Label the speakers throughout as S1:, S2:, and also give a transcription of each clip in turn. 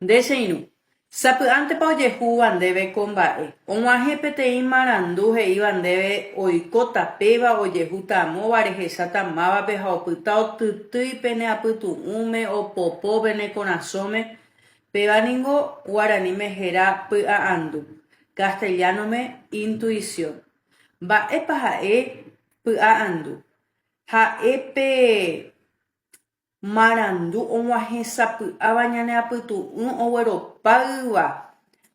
S1: Nde che irũ, sapy'ántepa ojehúva ndéve ko mba'e, og̃uahẽ peteĩ marandu he'íva ndéve oikóta péva ojehúta amóva rehecháta mávape ha opyta otytýi pene apytu'ũme opopo pene korasõme, péva ningo guaraníme héra py'a'andu, castellano-me intuición. Mba'épa ha'e py'a'andu? Ha'e pe Marandu og̃uahẽsapy'áva ñane apytu'ũ ogueropáyva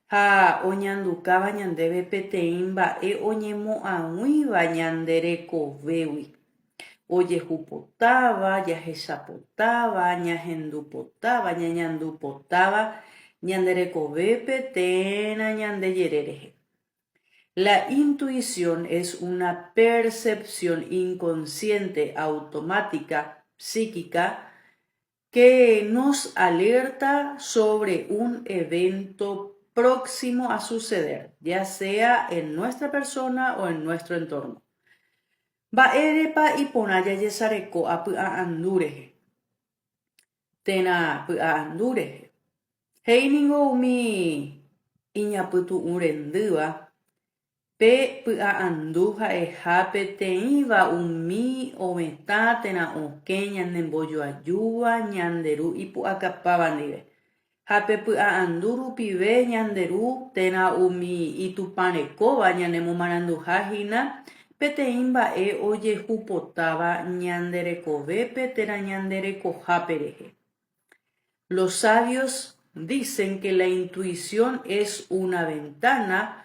S1: ha oñandukáva ñandéve peteĩ mba'e oñemo'ag̃uíva ñande rekovégui, ojehupotáva, jahechapotáva, ñahendupotáva, ñañandupotáva ñande rekovépe térã ñande jere rehe. La intuición es una percepción inconsciente automática psíquica que nos alerta sobre un evento próximo a suceder, ya sea en nuestra persona o en nuestro entorno. Mba'érepa iporã jajesareko apy'a'andu rehe? Térã py'a'andu rehe. He'i ningo umi iñapytu'ũ rendýva, pe py'a'andu ha'eha peteĩva umi ovetã térã okẽ ñanembojoajúva ñande Ru Ipu'akapáva ndive, ha pe py'a'andu rupive ñande Ru térã umi Itupãrekóva ñanemomaranduha hína peteĩ mba'e ojehupotáva ñande rekovépe térã ñande rekohápe rehe. Los sabios dicen que la intuición es una ventana,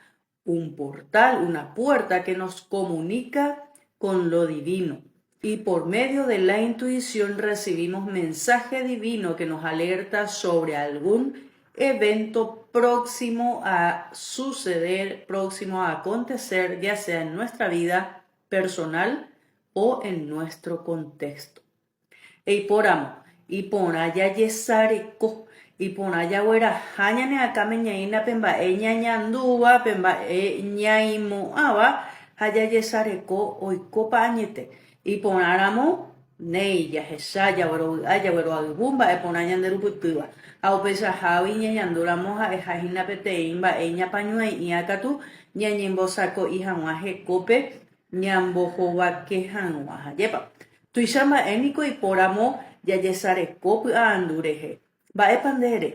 S1: un portal, una puerta que nos comunica con lo divino. Y por medio de la intuición recibimos mensaje divino que nos alerta sobre algún evento próximo a suceder, próximo a acontecer, ya sea en nuestra vida personal o en nuestro contexto. Eipóramo, iporã jajesareko, iporã jagueraha ñane akãme ñaína pe mba'e ñañandúva, pe mba'e ñaimo'ãva ha jajesareko oikópa añete. Iporãramo, néi, jahecha, jaguerovy'a, jagueroayvu mba'e porã ñanderupytýva. Ha upeichahágui ñañandúramo ha'eha hína peteĩ mba'e ñapañuai'ĩa katu ñañembosako'i hag̃ua hekópe ñambohovake hag̃ua. Ajépa? Tuicha mba'e niko ipóramo jajesareko py'aandu rehe. Mba'épa nde ere?